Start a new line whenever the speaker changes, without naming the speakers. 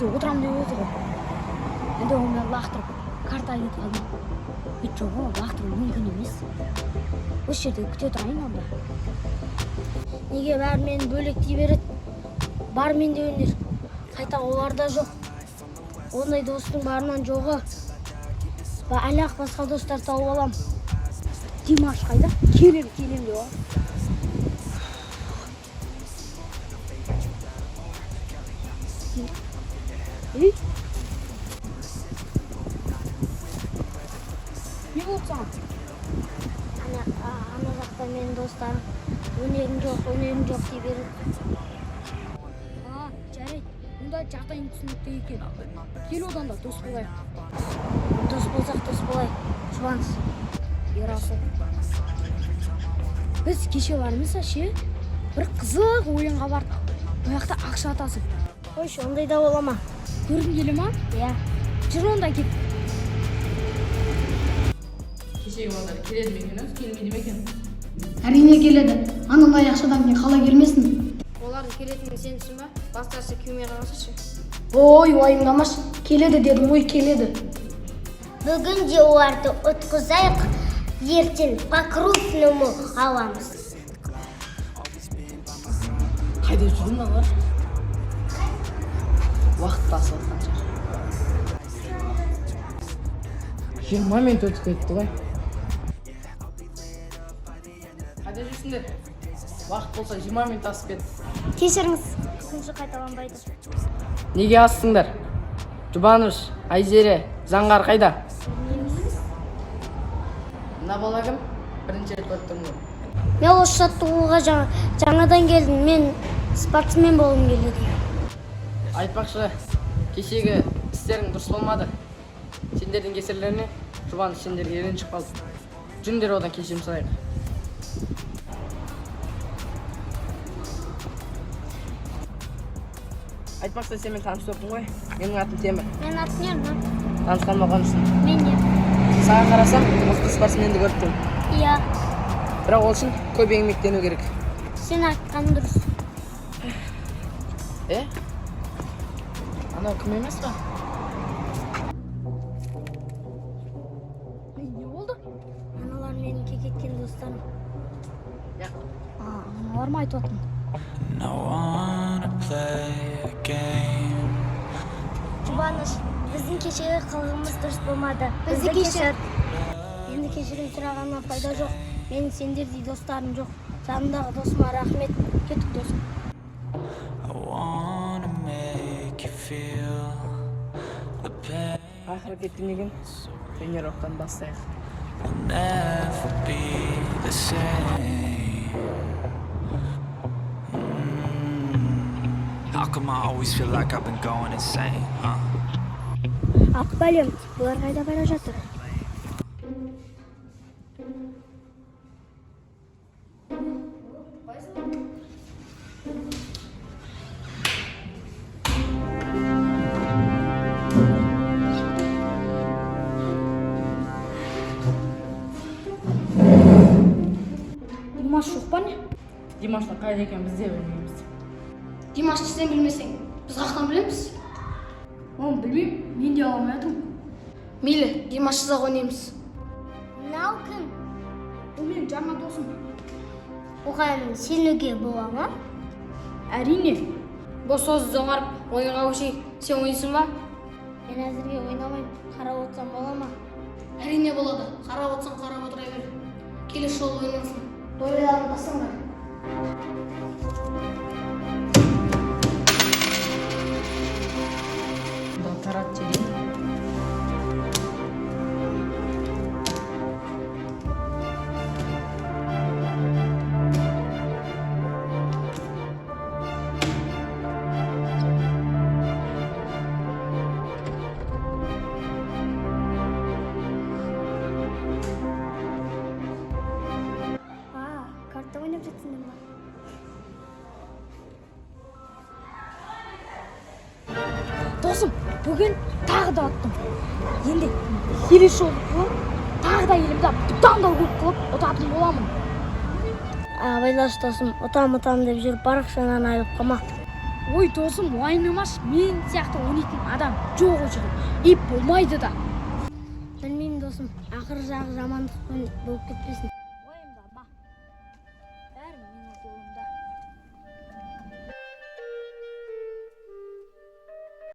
жерде отырамын деп еді ғой. Енді оны мен лақтырып картаға кетіп қалдым. Жоқ, оны лақтыру мүмкін емес. Осы жерде күте тұрайын онда.
Неге бәрі мені бөлектей береді? Бар менде өнер. Қайта оларда жоқ. Ондай достың барынан жоғы. Әлі-ақ басқа достар тауып алам.
Димаш қайда? Келем, келем деп алып. Ей! Не болды саған?
Ана жақта менің достарым өнерім жоқ, өнерім жоқ дей береді.
А, жарайды. Онда жағдайың түсінікті екен. Кел, одан да дос болайық.
Дос болсақ, дос болайық. Жұбаныш.
Ерасыл. Біз кеше бармыз ше, бір қызық ойынға бардық. Ол жақта ақша атасың.
Қойшы, ондай да бола ма?
Көргің келе ма?
Иә.
Жүр онда, кет.
Кешегі балдар келеді ме екен өзі, келмейді ме екен?
Әрине келеді. Анандай ақшадан кейін қалай келмесін?
Олардың келетініне сенімсің ба? Бастарсы келмей қалса ше?
Ой, уайымдамашы, келеді дедім ғой, келеді.
Бүгін де оларды ұтқызайық, ертең по крупному аламыз.
Қайда жүр мыналар? Уақыт асып жатқан шығар. 20 минут өтіп кетті ғой. Қайда жүрсіңдер? Уақыт болса 20 минут асып кетті.
Кешіріңіз, екінші қайталанбайды.
Неге астыңдар? Жұбаныш, Айзере, Заңғар қайда? Мына бала кім? Бірінші рет көріп тұрмын ғой.
Мен осы жаттығуға жаңадан келдім. Мен спортсмен болғым келеді.
Айтпақшы, кешегі істерің дұрыс болмады. Сендердің кесірлеріне Жұбаныш сендерге ренжіп қалды. Жүріңдер, одан кешірім сұрайық. Айтпақшы, сенімен танысып жоқпын ғой. Менің атым Темір.
Мен атым Ернар.
Танысқаныма қуаныштымын.
Мен де.
Саған қарасам, мықты спортсменді көріп тұрмын.
Иә.
Бірақ ол үшін көп еңбектену керек.
Сен айтқаның дұрыс.
Е? Анау кім емес па?
Ей, не болды?
Аналар менің кекеткен достарым.
А, аналар ма айтып жатқан?
And I wanna play a game.
Жұбаныш, біздің кешегі қылығымыз дұрыс болмады. Бізді кешір. Енді кешірім сұрағаннан пайда жоқ. Менің сендердей достарым жоқ. Жанымдағы досыма рахмет.
Кеттік, досым.
I wanna make you feel the pain
Ақыры кеткен екен. Тренировканы бастайық.
will never be the same. How come I always feel like I've been going insane, huh?
Ап бәлем, бұлар қайда бара жатыр?
Димаш жоқ па, не?
Димаштың қайда екенін біз де білмейміз.
Димашты сен білмесең, біз қаяқтан білеміз?
Оны білмеймін, мен де ала алмай жатырмын.
Мейлі, Димашсыз ақ ойнаймыз.
Мынау кім?
Бұл менің жаңа досым.
Оған сенуге бола ма?
Әрине.
Бос сөзді доғарып, ойынға көшейік. Сен ойнайсың ба?
Мен әзірге ойнамаймын. Қарап отырсам бола ма?
Әрине болады. Қарап отырсаң, қарап отыра бер. Келесі жолы ойнасын. Дойларын тастаңдар.
Да, тарат деген.
А, карта ойнап жатсыңдар ма?
Досым, бүгін тағы да ұттым. Енді келесі жолы тағы да елімді бұдан да көп қылып ұтатын боламын.
Абайлаш, досым, ұтам, ұтам деп жүріп бар ақшаңнан айырылып қалма.
Ой, досым, уайымдамашы, мен сияқты ойнайтын адам жоқ ол жерде и болмайды да.
Білмеймін, досым, ақыр жағы жамандықпен болып кетпесін.